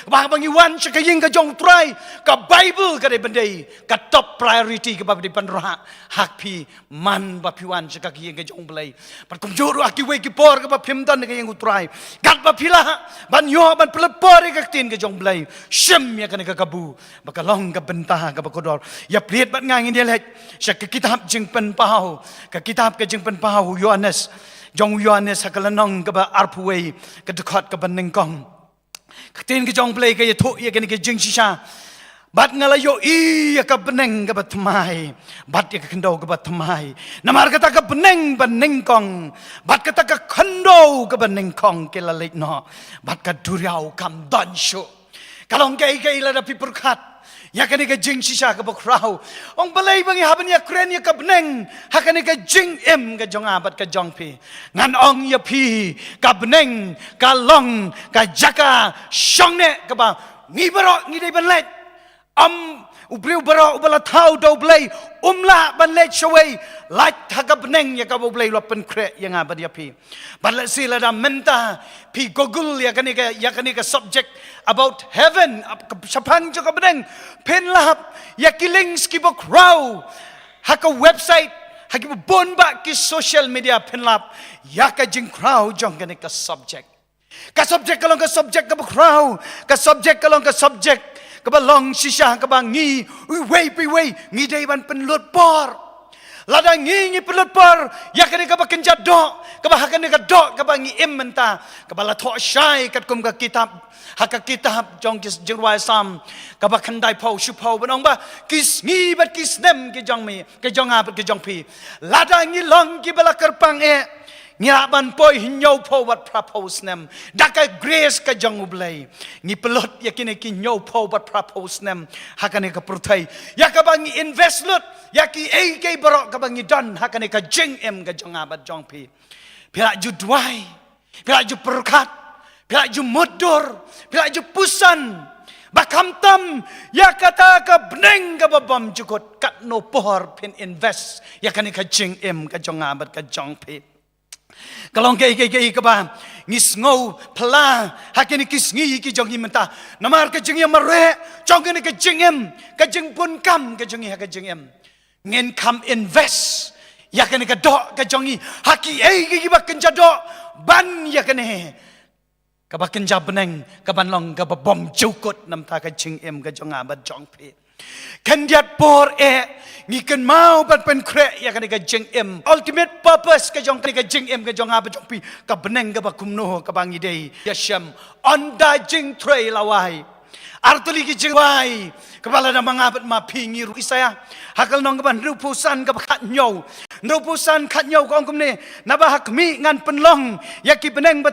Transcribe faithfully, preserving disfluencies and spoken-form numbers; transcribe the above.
Kaba haba ngi wan sha ka ïing ka jong U Trai, ka Baibl ka dei ban dei ka top priority kaba dei ban rah ha phi man ba phi wan sha ka ïing ka jong U Blei. Bad kumjuh ruh ha kiwei ki por kaba phim don ha ka ïing U Trai, katba phi lah ban ïoh ban pynlut por ïa ka ktien ka jong U Blei, shim ïa kane ka kabu ba ka long ka bynta kaba kordor. Ïa plie bad nga ngin ïa leit sha ka kitab Jingpynpaw, ka kitab ka Jingpynpaw u Ïoannis, jong u Ïoannis ha ka lynnong kaba arphew wei, ka dkhot kaba nyngkong. Ka ktien ka jong U Blei ka ïathuh ïa kane ka jingshisha: Bad nga la ïohi ïa ka bneng kaba thymmai bad ïa ka khyndew kaba thymmai. Namar kata ka bneng ba nyngkong bad kata ka khyndew kaba nyngkong ki la leit noh, bad ka duriaw kam don shuh. Ka long kaei kaei lada phi pyrkhat ïa kane ka jingshisha kaba khraw? Ong balei ba ngi hap ban ïakren ïa ka bneng ha kane ka jingim ka jong nga bad ka jong phi? Ngan ong ïa phi, ka bneng ka long ka jaka shongneh kaba ngi baroh ngi dei ban leit. Ym u briew baroh uba la thaw da U Blei um lah ban leit shawei, lait ha ka bneng ïa kaba U Blei u la pynkhreh ïa nga bad ïa phi. Bad lehse lada mynta phi Google ïa kane ka, ïa kane ka subject about heaven, ap-, ka shaphang jong ka bneng, phin lah ïa ki links kiba khraw ha ka website, ha kiba bun bah ki social media, phin lah ïa ka jingkhraw jong kane ka subject. Ka subject ka long ka subject kaba khraw, ka subject ka long ka subject kaba long shisha kaba ngi, uwei pa uwei, ngi dei ban pynlut por. Lada ngi, ngi pynlut por ïa kane kaba kynja doh, kaba ha kane ka doh kaba ngi im mynta, kaba la thoh shai katkum ka kitab, ha ka kitab jong ki Jingrwai Salm kaba khyndaiphew, shiphew, ban ong ba ki sngi bad ki snem ki jong mi, ki jong nga bad ki jong phi, lada ngi long kiba la kyrpang eh, ngi lah ban poi hynñiewphew bad phraphew snem. Da ka grace ka jong U Blei ngi pynlut ïa kine ki hynñiewphew bad phraphew snem ha kane ka pyrthei, ïa kaba ngi invest lut ïa kiei kiei baroh kaba ngi don ha kane ka jingim ka jong nga bad jong phi. Phi lah ju duwai, phi lah ju pyrkhat, phi lah ju mutdur, phi lah ju puson ba khamtam ïa kata ka bneng kaba bymjukut, katno por phin invest ïa kane ka jingim ka jong nga bad ka jong phi? Ka long kaei kaei kaei kaba ngi sngew phylla ha kine ki sngi ki jong ngi mynta. Namar ka jingïamareh jong kane ka jingim, ka jingbunkam ka jong ngi ha ka jingim, ngin kham invest ïa kane ka doh ka jong ngi ha kiei kiei kiba kynja doh ban ïa kane kaba kynja bneng kaban long kaba bymjukut na bynta ka jingim ka jong nga bad jong phi. Khyndiat por eh ngi kynmaw ban pynkhreh ïa kane ka jingim, ultimate purpose ka jong kane ka jingim ka jong nga bad jong phi, ka bneng kaba kumno kaba ngi dei ïashem ynda jingtrei la wai. Artylli ki jingwai kaba lada ma nga bad ma phi ngi ruh, Isaïah ha ka lynnong kaba hynriewphew san kaba khathynñiew, hynriewphew san khathynñiew ka ong kumne: Naba ha khmih ngan pynlong ïa ki bneng ba